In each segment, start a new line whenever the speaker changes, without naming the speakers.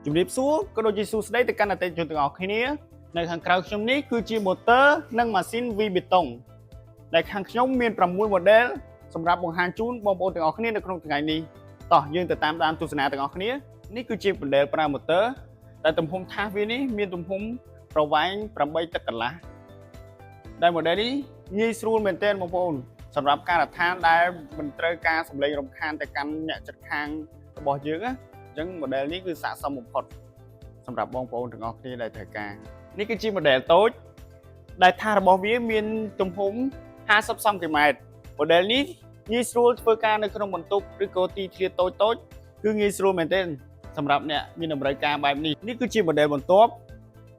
ជំរាបសួរក៏ដូចជាសួស្តីទៅកាន់អតិថិជនទាំងអស់គ្នានៅខាងក្រៅខ្ញុំនេះគឺជា motor និងម៉ាស៊ីន វាយបេតុងដែលខាងខ្ញុំមាន6 model សម្រាប់បង្ហាញជូនបងប្អូនទាំងអស់គ្នានៅក្នុងថ្ងៃនេះតោះយើងទៅតាមដានទស្សនាទាំងអស់គ្នានេះគឺជា model ប្រើ motor ដែលទំហំថាសវានេះមានទំហំប្រវែង8ទឹកកន្លះដែល model នេះងាយស្រួលមែនទែនបងប្អូនសម្រាប់ការដ្ឋានដែលមិនត្រូវការសំឡេងរំខានទៅកាន់អ្នកជិតខាងរបស់យើងណាអញ្ចឹង model នេះគឺស័ក្តិសមបំផុតសម្រាប់បងប្អូនទាំងអស់គ្នាដែលត្រូវការនេះគឺជា model តូចដែលថាសរបស់វាមានទំហំ50សង់ទីម៉ែត្រ model នេះងាយស្រួលធ្វើការនៅក្នុងបន្ទប់ឬក៏ទីធ្លាតូចៗគឺងាយស្រួលមែនទែនសម្រាប់អ្នកមានតម្រូវការបែបនេះនេះគឺជា model បន្ទាប់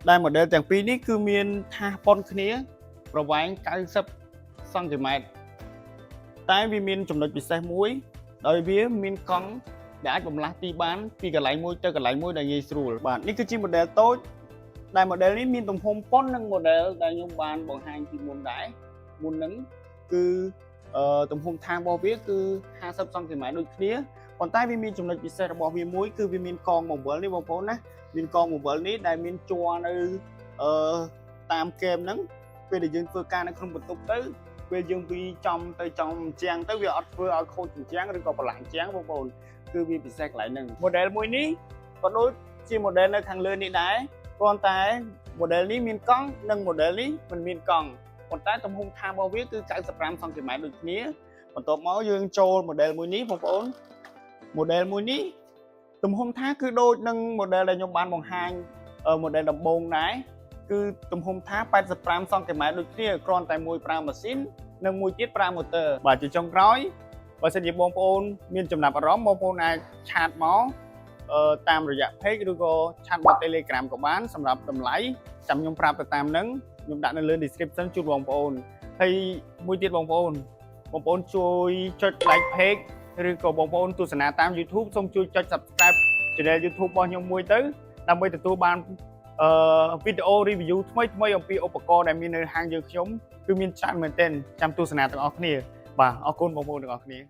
ដែល model ទាំងពីរនេះគឺមានថាសប៉ុនគ្នាប្រវែង90សង់ទីម៉ែត្រតែវាមានចំណុចពិសេសមួយដោយវាមានកង់ដែលអាចបំលាស់ទីបានពីកន្លែងមួយទៅកន្លែងមួយដែលងាយស្រួលបាទនេះគឺជា model តូចដែល model នេះមានទំហំប៉ុននឹង model ដែលខ្ញុំបានបង្ហាញពីមុនដែរមុនហ្នឹងគឺអឺទំហំថាសរបស់វាគឺ50សង់ទីម៉ែត្រដូចគ្នាប៉ុន្តែវាមានចំណុចពិសេសរបស់វាមួយគឺវាមានកងបង្វិលនេះបងប្អូនណាមានកងបង្វិលនេះដែលមានជ័រនៅអឺតាមគែមហ្នឹងពេលដែលយើងធ្វើការនៅក្នុងបន្ទប់ទៅពេលយើងវាយចំទៅចំជាងទៅវាអត់ធ្វើឲ្យខូចជញ្ជាំងឬក៏ប្រឡាក់ជញ្ជាំងបងប្អូនគឺវាពិសេសកន្លែងហ្នឹង model មួយនេះក៏ដូចជា model នៅខាងលើនេះដែរគ្រាន់តែ model នេះមានកង់និង model នេះមិនមានកង់ប៉ុន្តែទំហំថាសរបស់វាគឺ95សង់ទីម៉ែត្រដូចគ្នាបន្ទាប់មកយើងចូល model មួយនេះបងប្អូន model មួយនេះទំហំថាសគឺដូចនឹង model ដែលខ្ញុំបានបង្ហាញ model ដំបូងដែរគឺទំហំថាស85សង់ទីម៉ែត្រដូចគ្នាគ្រាន់តែមួយប្រើម៉ាស៊ីននិងមួយទៀតប្រើ motor បាទជាចុងក្រោយបើសិនជាបងប្អូនមានចំណាប់អារម្មណ៍បងប្អូនអាច chat មកអឺតាមរយៈ page ឬក៏ chat មក Telegram ក៏បានសម្រាប់តម្លៃចាំខ្ញុំប្រាប់ទៅតាមហ្នឹងខ្ញុំដាក់នៅលើ description ជូនបងប្អូនហើយមួយទៀតបងប្អូនបងប្អូនជួយចុច like page ឬក៏បងប្អូនទស្សនាតាម YouTube សូមជួយចុច subscribe channel YouTube របស់ខ្ញុំមួយទៅដើម្បីទទួលបានអឺវីដេអូ review ថ្មីថ្មីអំពីឧបករណ៍ដែលមាននៅហាងយើងខ្ញុំគឺមានច្រើនមែនទែនចាំទស្សនាទាំងអស់គ្នាបាទអរគុណបងប្អូនទាំងអស់គ្នា។